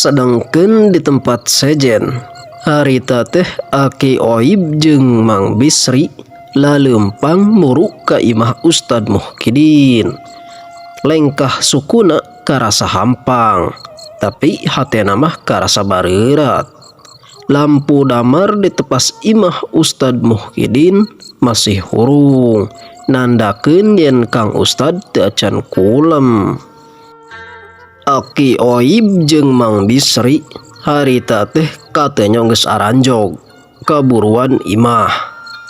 Sedangkeun di tempat sejen, harita teh Aki Oib jeung Mang Bisri laleumpang muru ka imah Ustad Muhkidin. Lengkah sukuna karasa hampang, tapi hatena mah karasa bareurat. Lampu damar di tepas imah Ustad Muhkidin masih hurung, nandakeun yen Kang Ustad teu acan kulem. Aki Oib jeung Mang Bisri harita teh katenyo geus aranjog kaburuan imah.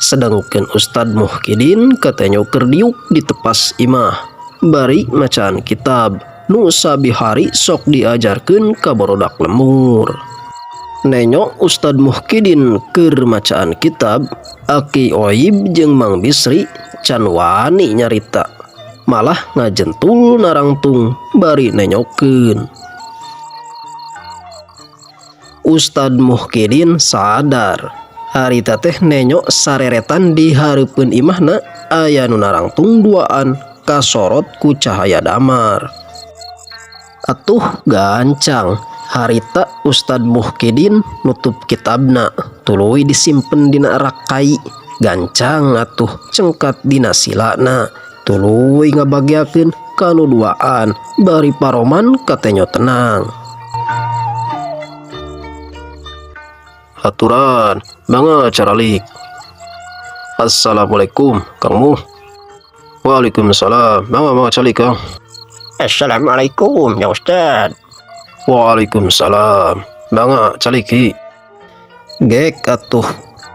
Sedangkeun Ustad Muhkidin katenyo keur diuk di tepas imah bari macaan kitab nu sabihari sok diajarkeun ka barudak lembur. Nenyo Ustad Muhkidin keur macaan kitab, Aki Oib jeung Mang Bisri can wani nyarita, malah ngajentul narangtung bari nenyokeun. Ustad Muhkidin sadar harita teh nenyo sareretan di hareupeun imahna aya nu narangtung duaan kasorot ku cahaya damar. Atuh gancang harita Ustad Muhkidin nutup kitabna tuluy disimpen dina rak kai. Gancang atuh cengkat dina silana tuluy ngabagiakeun kanu duaan bari paroman katenyo tenang. Aturan mangga caralik. Assalamualaikum Kang Muh. Waalaikumsalam. Mangga mangga calik Kang. Assalamualaikum ya Ustad. Waalaikumsalam. Mangga caliki. Gek atuh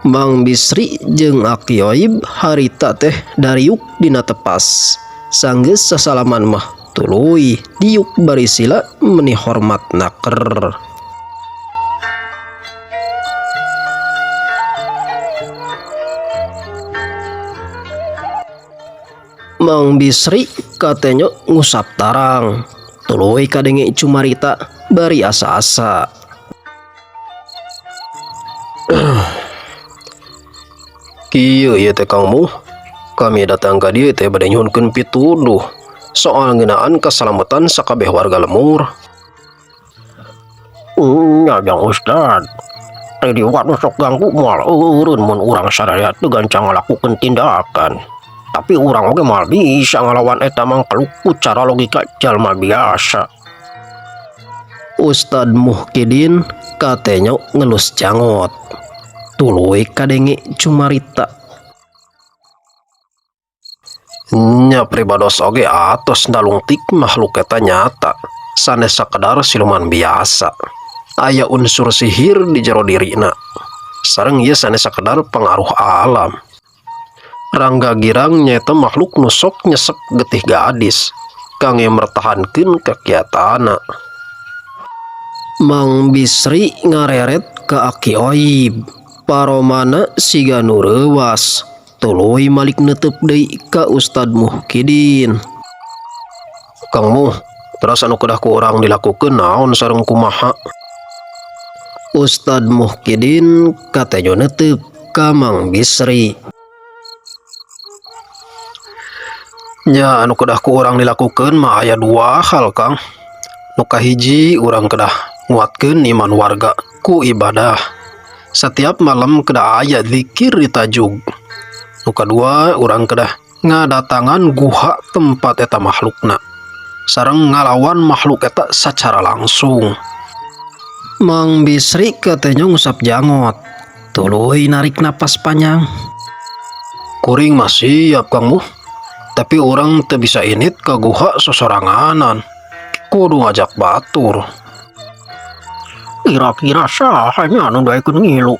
Mang Bisri jeung Aki Oib harita teh dariuk dina tepas. Sanggeus sasalaman mah tuluy diuk bari sila meni hormat naker. Mang Bisri katenyo ngusap tarang tuluy kadenge cumarita bari asa-asa. Kieu ieu teh Kang Muh, kami datang ka dieu teh bade nyuhunkeun pituduh soal ngeunaan kasalamatan sakabeh warga lemur. Nya jang Ustad, teh diwat nu sok ganggu moal eureun mun urang sadaya teu gancang ngalakukeun tindakan. Tapi urang oge moal bisa ngalawan eta mangkeluk ku cara logika jalma biasa. Ustad Muhkidin katenyo ngelus jangot tuluy kadenge cumarita. Nya pribados oge atos nalungtik makhluk eta nyata sanes sakedar siluman biasa. Aya unsur sihir di jero dirina. Sareng ieu sanes sakedar pengaruh alam. Rangga Girang nyaeta makhluk nu sok nyesep getih gadis kangge mertahankeun kakiatana. Mang Bisri ngareret ka Aki Oib, paromana siga nu reuwas, tuluy malik neuteub deui ka Ustad Muhkidin. Kang Muh, teras anu kedah ku urang dilakukeun naon sareng kumaha? Ustad Muhkidin katenyo neuteub ka Mang Bisri. Nya anu kedah ku urang dilakukeun mah aya dua hal Kang. Nu kahiji urang kedah nguatkeun iman warga ku ibadah. Setiap malam kedah aya zikir di tajug. Nu kadua urang kedah ngadatangan guha tempat eta makhlukna. Sareng ngalawan makhluk eta secara langsung. Mang Bisri katenyo ngusap jangot, tuluy narik napas panjang. Kuring mah siap Kang Muh, tapi urang teu bisa init ka guha sosoranganan. Kudu ngajak batur. Kira-kira saha nya anu daekeun ngilu?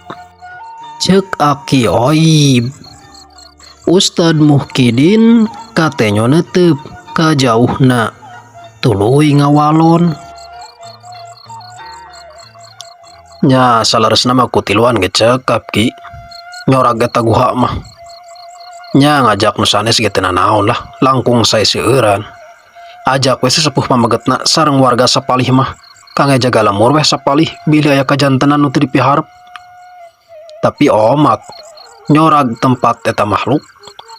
Ceuk Aki Oib. Ustad Muhkidin katenyo neuteub ka jauhna, tuluy ngawalon. Nya saleresna mah kutiluan ge cekap Ki. Nyorag eta guha mah. Nya ngajak nu sanes ge teu nanaon lah, langkung sae seueuran. Ajak we sesepuh pamegetna sareng warga sapalih mah, kangge jaga lemur weh sapalih bilih aya kajantenan nu teu dipiharep. Tapi omat nyorag tempat eta makhluk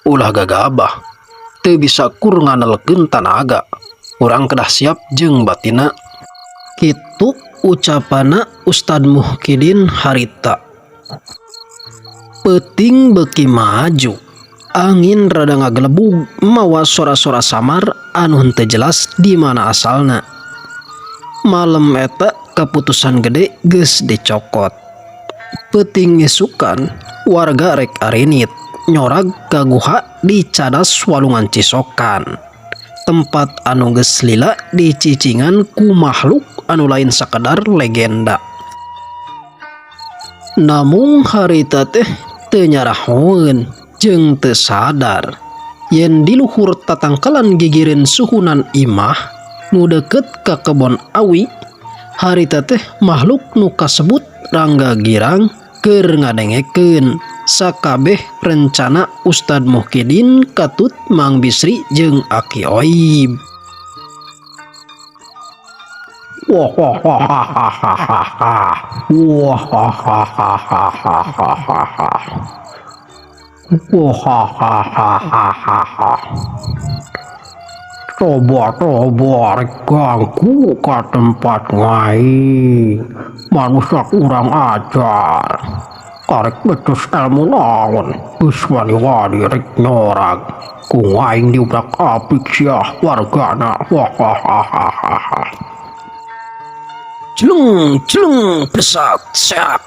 ulah gagabah, teu bisa kur nganelkeun tanaga. Urang kedah siap jeung batina. Kitu Ucapana Ustad Muhkidin harita. Peuting beuki maju. Angin rada ngagelebug mawa sora-sora samar anu henteu jelas di mana asalna. Malem eta kaputusan gede geus dicokot. Peuting isukan warga rek arinit nyorag ka guha di cadas Walungan Cisokan. Tempat anu geus lila dicicingan ku makhluk anu lain sakedar legenda. Namung harita teh teu nyarahoeun jeung teu sadar yen di luhur tatangkalan gigireun suhunan imah nu deukeut ka kebon awi harita teh makhluk nu kasebut Rangga Girang keur ngadengekeun sakabeh rencana Ustad Muhkidin katut Mang Bisri jeung Aki Oib. Wah wah wah ha ha ha ha ha. Wah ha ha ha ha ha ha ha ha. Wah ha ha ha ha ha ha. Coba coba rek ganggu ka tempat aing. Manusia kurang ajar. Karek becus ilmu naon. Geus wani-wani rek nyorag. Ku aing diubrak-abrik sia wargana. Wah ha ha ha ha ha. Celung celung plesat seak.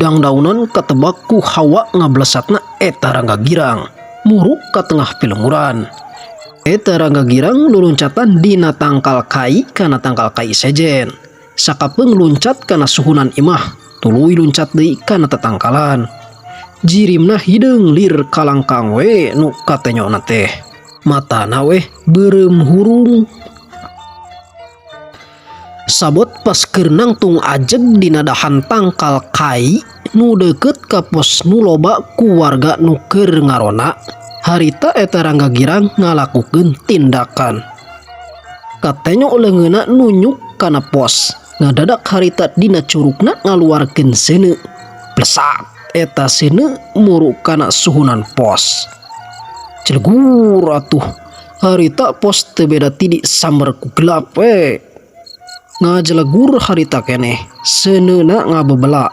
Dangdaunan katebak ku hawa ngablesatna eta Rangga Girang. Muruk ka tengah pilemburan. Eta Rangga Girang luluncatan dina tangkal kai kana tangkal kai sejen. Sakapeung luncat kana suhunan imah, tuluy luncat deui kana tatangkalan. Jirimna hideung lir kalangkang we nu katenyona teh. Matana weh beureum hurung. Sabot pas keur nangtung ajeg dina dahan tangkal kai nu deukeut ka pos nu loba ku warga nu keur ngarona, harita eta Rangga Girang ngalakukeun tindakan. Katenyo leungeunna nunyuk kana pos, ngadadak harita dina curugna ngaluarkeun seuneu. Plesat eta seuneu muruk kana suhunan pos. Celegur atuh, harita pos teu beda ti disamber ku gelap we. Ngajelegur harita keneh, seuneuna ngabebela.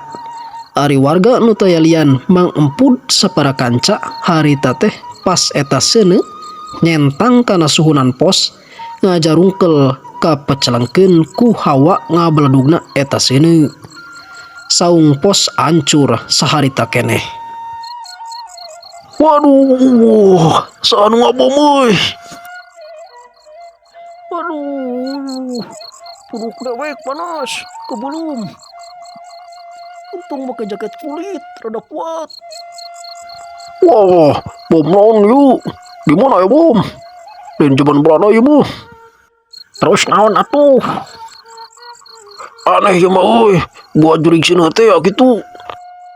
Ari warga nu tayalian Mang Empud sapara kanca harita teh pas eta seuneu nyentang kana suhunan pos ngajarungkel kapecelengkeun ku hawa ngabeledugna eta seuneu. Saung pos ancur saharita keneh. Waduh, saha nu ngabom euy. Aduh, puruk dewek panas, kebelum. Untung make jaket kulit, rada kuat. Wah, bom naon yuk? Di mana ya bom? Lain zaman Belanda ieu mah. Terus naon atuh? Aneh ieu mah euy, buat jurig seuneu teh ya kitu.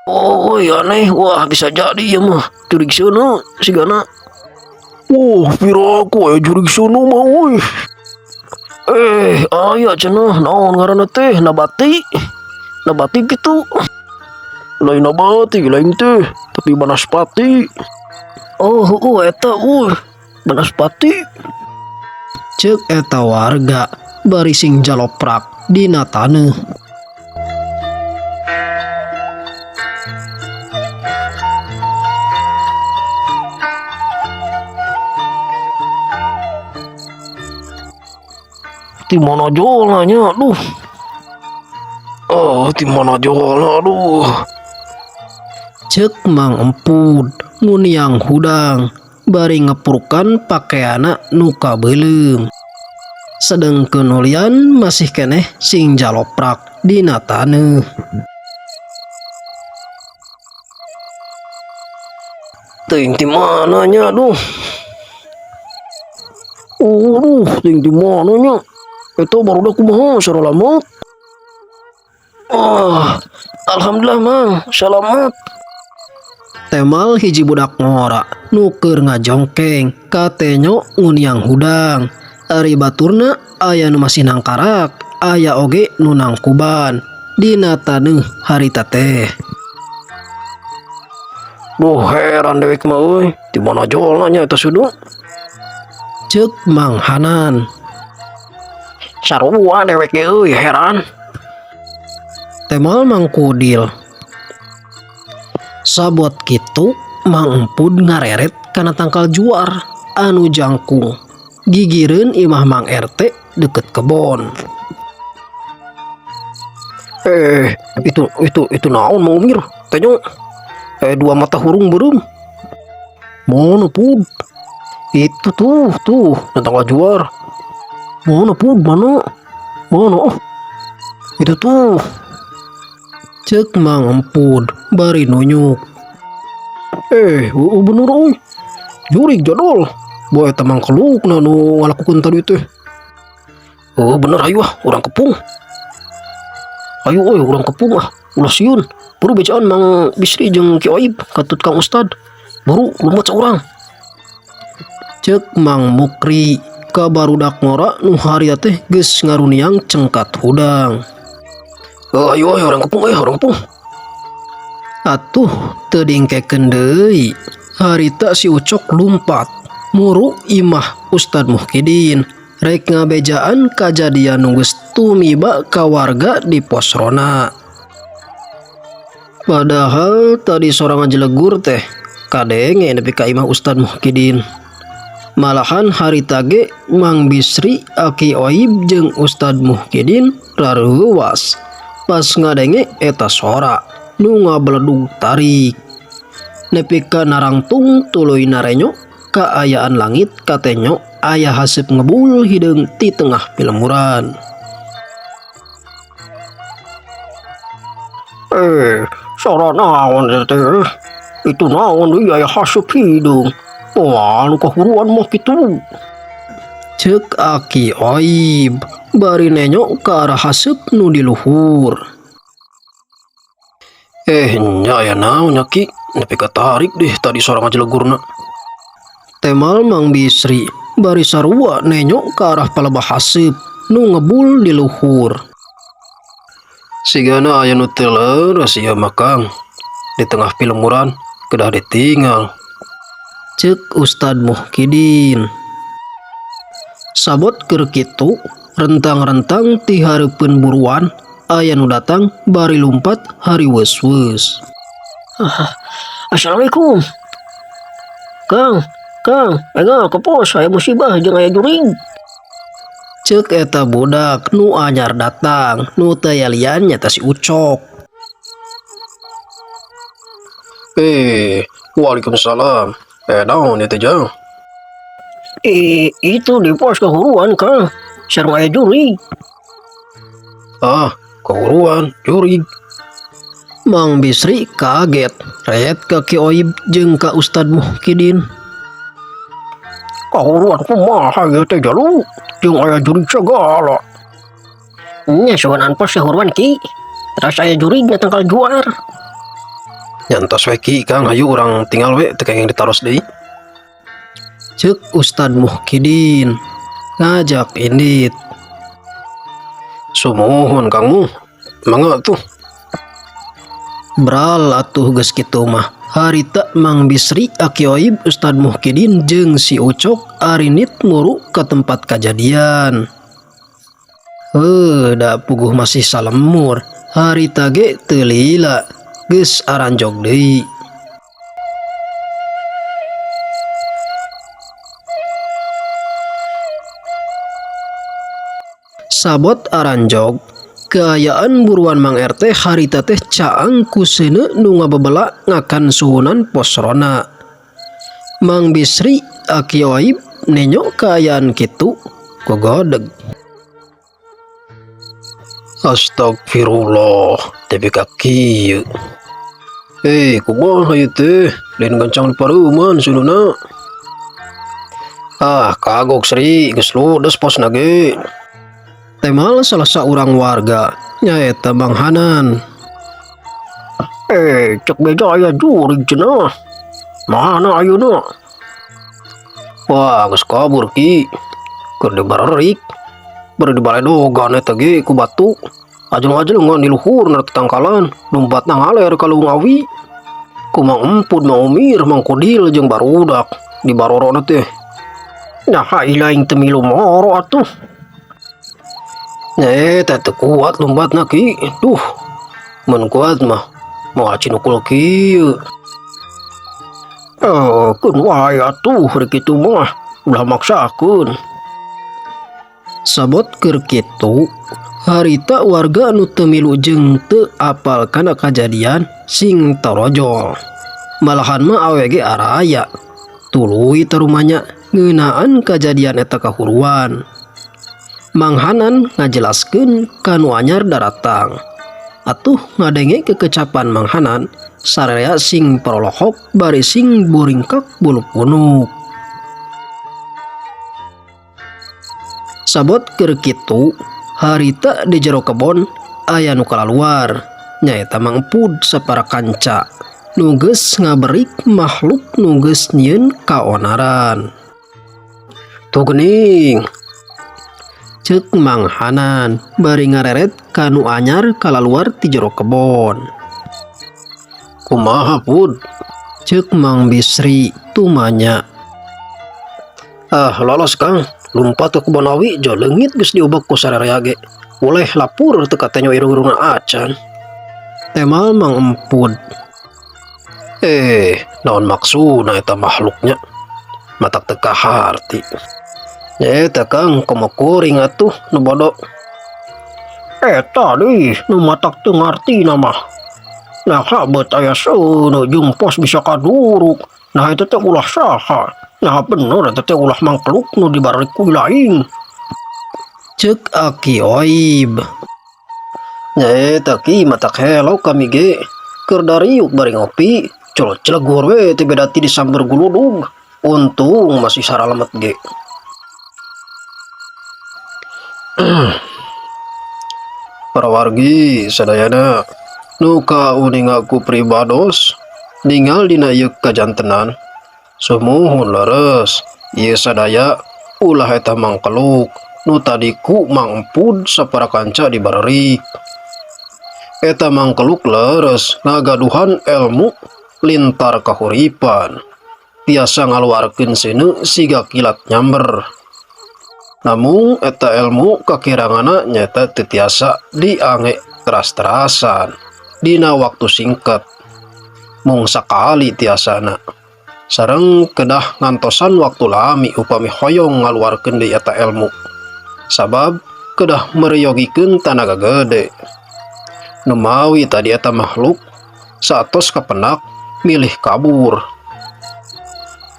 Oh, aneh, wah bisa jadi ieu mah jurig seuneu sigana. Wah, piraku aya jurig seuneu mah euy. Aya cenah naon ngaranna teh nabati. Nabati kitu. Lain nabati lain teh, tapi banaspati. Oh, heueuh eta euy, banaspati. Ceuk eta warga bari sing jaloprak dina taneuh. Di mana jolna nya, aduh. Oh, di mana jolna, aduh. Ceuk Mang Empud nguniang hudang bari ngepurkan pakaianna nu kabeuleum. Sedengkeun nulian masih keneh sing jaloprak dina taneuh. Teuing di mana nya, aduh. Aduh, teuing di mana nya. Eta barudak kumaha saralamat. Ah, alhamdulillah Mang, salamat. Temal hiji budak ngora nu keur ngajongkeng katenyo nguniang hudang. Ari baturna aya nu masih nangkarak, aya oge nu nangkuban dina taneuh harita teh. Duh, heran dewek mah euy, di mana jolna nya eta sudu? Ceuk Mang Hanan. Sarua dewek ge euy, heran. Temal Mang Kudil. Sabot kitu Mang Empud ngareret kana tangkal juar anu jangkung gigireun imah Mang RT deket kebon. Eh, itu naon, Mang Umir? Tanya. Eh, dua mata hurung beureum. Mana, Pud? Itu tuh, tuh, tangkal juar. Mana, Pud? Mana? Mana? Oh. Itu tuh. Cek Mang Empud bari nunjuk. Eh, bener euy. Jurig jadol. Boy eta mangkelukna nu ngalakukeun tadi teh. Oh, bener, ayo ah, urang kepung. Ayo euy, urang kepung ah. Ulah sieun. Buru bejaan Mang Bisri jeung Ki Oib katut Kang Ustad. Buru lumpat saurang. Cek Mang Mukri ka barudak ngora nu harita teh geus ngaruniang cengkat hudang. Oh, ayo ayo urang kepung euy, urang kepung. Atuh teu diengkekeun deui. Harita si Ucok lumpat muru imah Ustad Muhkidin rek ngabejaan kajadian nu geus tumiba ka warga di pos ronda. Padahal tadi sorangan jelegur teh kadenge nepi ka imah Ustad Muhkidin. Malahan harita ge Mang Bisri, Aki Oib jeung Ustad Muhkidin rareuwas pas ngadenge eta sora nu ngabeledug tarik. Nepi ka narangtung tuluy narenyo kaayaan langit katenyo aya haseup ngebul hideung ti tengah pilemburan. Eh, sora naon eta teh? Itu naon deui aya haseup hideung. Wah, nu kahuruan mah kitu. Cek Aki Oib bari nenyo ka arah haseup nu di luhur. Eh, nya aya naon nya, Ki? Nepi ka tarik deh tadi sora ngajelegurna. Temal Mang Bisri bari sarua nenyo ka arah palebah haseup nu ngebul di luhur. Sigana aya nu teu leres ieu mah, Kang. Di tengah pilemburan kedah ditinggal. Cek Ustad Muhkidin. Sabot keur kitu rentang-rentang ti hareupeun buruan aya nu datang bari lumpat hariweus-weus. Assalamualaikum. Kang, Kang, enggal ke pos aya musibah jeung aya jurig. Cek eta budak nu anyar datang nu teu lian nyata si Ucok. Eh, waalaikumsalam. Eh, naon ieu teh, Jang? Eh, itu di pos kahuruan, Kang. Sareng aya jurig. Ah, kahuruan, jurig. Mang Bisri kaget ret ka Ki Oib jeung ka Ustad Muhkidin. Kahuruan kumaha ieu teh jalu? Jeung aya jurig segala. Nya sugunan pos kahuruan, Ki. Terus aya jurig na tangkal juar. Nya entos we, Ki, Kang, hayu urang tinggal we teu kenging ditaros deui. Cek Ustad Muhkidin ngajak indit. Sumuhun, Kang Mu. Mangga tuh. Bral atuh geus kitu mah. Harita Mang Bisri, Aki Oib, Ustad Muhkidin jeung si Ucok arinit muru ke tempat kajadian. Heuh, da puguh masih salemur. Harita ge teu lila geus aranjog deui. Sabot aranjog kaayaan buruan Mang RT harita teh caang ku seuneu nu ngabebela ngakan suhunan pos ronda. Mang Bisri, Aki Oib nenyo kaayaan kitu gogodeg. Astagfirullah, tepi ka kieu. Eh, kumaha ieu teh? Lain gancang dipareuman seuneu. Ah, kagok Sri, geus ludes posna ge. Temal salah saurang warga nyaeta Mang Hanan. Eh, cek beja aya jurig cenah. Mana ayeuna? Wah, geus kabur, Ki. Keur dibarerik. Bari dibaledogan eta ge ku batu. Ajeng-ajengan di luhur na tetangkalan, lumpatna ngaler ka Leuweung Awi. Ku Mang Empud, Mang Umir, Mang Kudil jeung barudak di barorona teh. Nah, ilaing teu milu moro atuh. Nya eta teu kuat lompatna, Ki. Duh. Mun kuat mah moal cinukul kieu. Eh, keun wae atuh rek kitu mah, ulah maksakeun. Sabot keur kitu, harita warga nu teu milu jeung teu apal kana kajadian sing torojol. Malahan mah awewe ge araya. Tuluy tarumanya ngeunaan kajadian eta kahuruan. Mang Hanan ngajelaskeun ka nu anyar daratang. Atuh ngadenge kekecapan Mang Hanan, sararea sing parolohok bari sing buringkak bulu punuk. Sabot keur kitu, harita di jero kebon aya nu kalaluar, nyaeta Mang Empud sapara kanca nu geus ngaberik makhluk nu geus nyieun kaonaran. Tuh geuning, ceuk Mang Hanan bari ngareret ka nu anyar kalaluar ti jero kebon. Kumaha Pud? Ceuk Mang Bisri tumanya. Ah, lolos Kang, lumpat ke kebon awi jo leungit geus diubek ku sararea ge. Boleh lapur teu katenyo irung-irungna acan. Temal Mang Empud. Eh, naon maksudna eta makhluknya? Matak teu kaharti. Eta Kang, komo kuring atuh nu bodoh. Eta deui nu matak teu ngartina mah. Naha beut aya seuneu jeung pos bisa kaduruk. Nah eta teh ulah saha? Nah bener eta teh ulah mangkluk nu dibarerik ku lain. Ceuk Aki Oib. Nyaeta ki matak helok kami ge. Keur dariuk bari ngopi, colot celegur we teh beda ti disamber guludug. Untung masih saralamet ge. Para wargi sadayana nu kauninga ku pribados ningal dina ieu kajantenan sumuhun leres ieu sadaya ulah eta mangkeluk nu tadi ku Mang Empud sapara kanca dibarerik. Eta mangkeluk leres ngagaduhan elmu lintar kahuripan tiasa ngaluarkeun seuneu siga kilat nyamber. Namun eta elmu kakirangana nyaeta teu tiasa diange teras-terasan dina waktu singkat. Mung sakali tiasana. Sareng kedah ngantosan waktu lami upami hoyong ngaluarkeun deui eta elmu. Sabab kedah meryogikeun tanaga gede. Numawi tadi eta makhluk saatos kapenak milih kabur.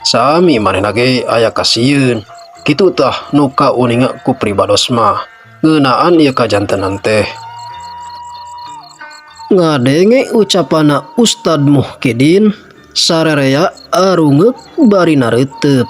Sami manehna ge aya kasieun. Kitu tah nu kauninga ku pribados mah ngeunaan ieu kajantenan teh. Ngadenge ucapana Ustad Muhkidin sarerea arungeuk bari nareuteup.